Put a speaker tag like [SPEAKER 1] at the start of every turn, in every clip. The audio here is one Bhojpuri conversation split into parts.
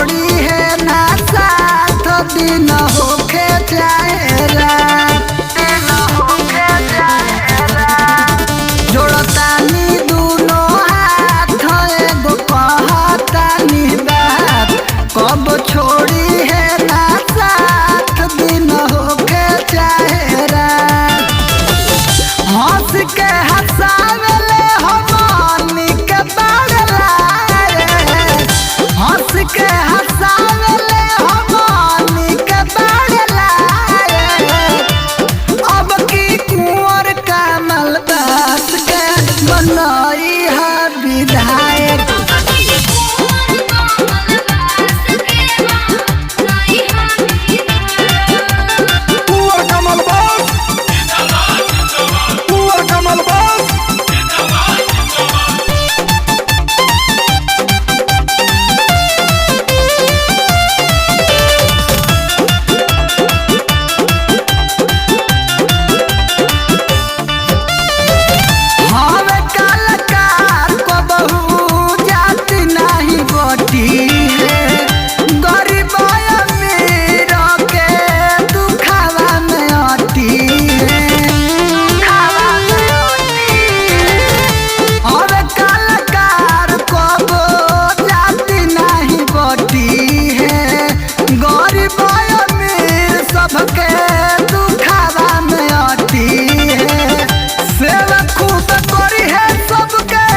[SPEAKER 1] छोड़ी है ना साथ दिन होखे चाहे रात, दिन होखे चाहे रात। जोड़तानी दुनो हाथ एगो कहतानी बात, कब छोड़ी है ना साथ दिन होखे चाहे रात। हंस के हंसावेले हमनी के बाड़लाए, हंस के हंसावेले हमनी के बाड़लाए। अब की कुंवर कमल दास के बनई है विधायक।
[SPEAKER 2] कुंवर कमल बास, कुंवर कमल बास।
[SPEAKER 1] हम कलाकार को बहु जाति नहीं बटी है, गरीब अमीर के दुखावा में अटी है, दुखावा में अटी है। हम कलाकार को बहु जाति नहीं बटी है, गरीब अमीर सबके दुखावा में अटी है। सेवा खूब करी है सबके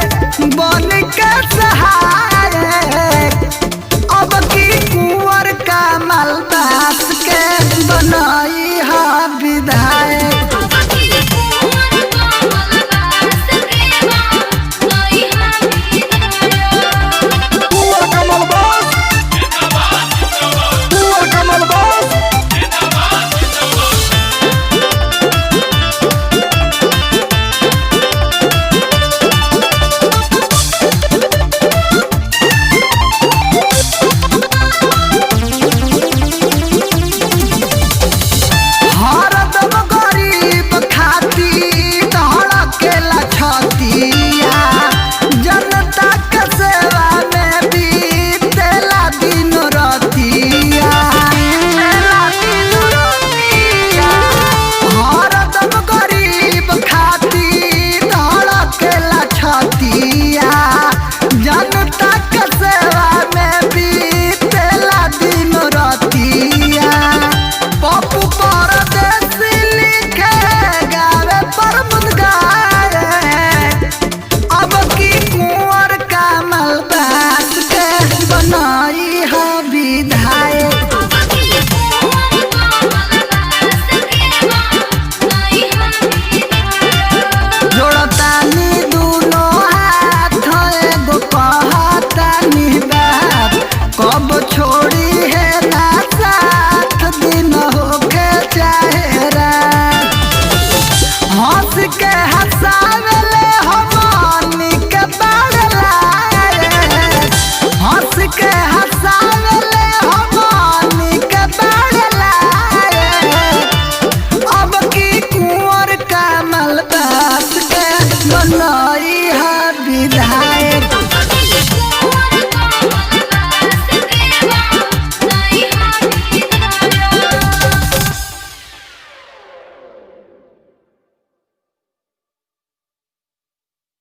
[SPEAKER 1] बन के सहारे, अब की कुंवर कमल दास के बनई है विधायक।
[SPEAKER 2] कुंवर कमल बास, कुंवर कमल बास।
[SPEAKER 1] हरदम गरीब खाती धड़केला छतिया, जनता के सेवा में बीतेला दिन रतिया, हरदम गरीब खाती धड़केला छतिया, जनता के सेवा में बीतेला दिन रतिया। पप्पू परदेसी लिखे गावे परमुद गाए, अब की कुंवर कमल दास के बनाई है विधायक।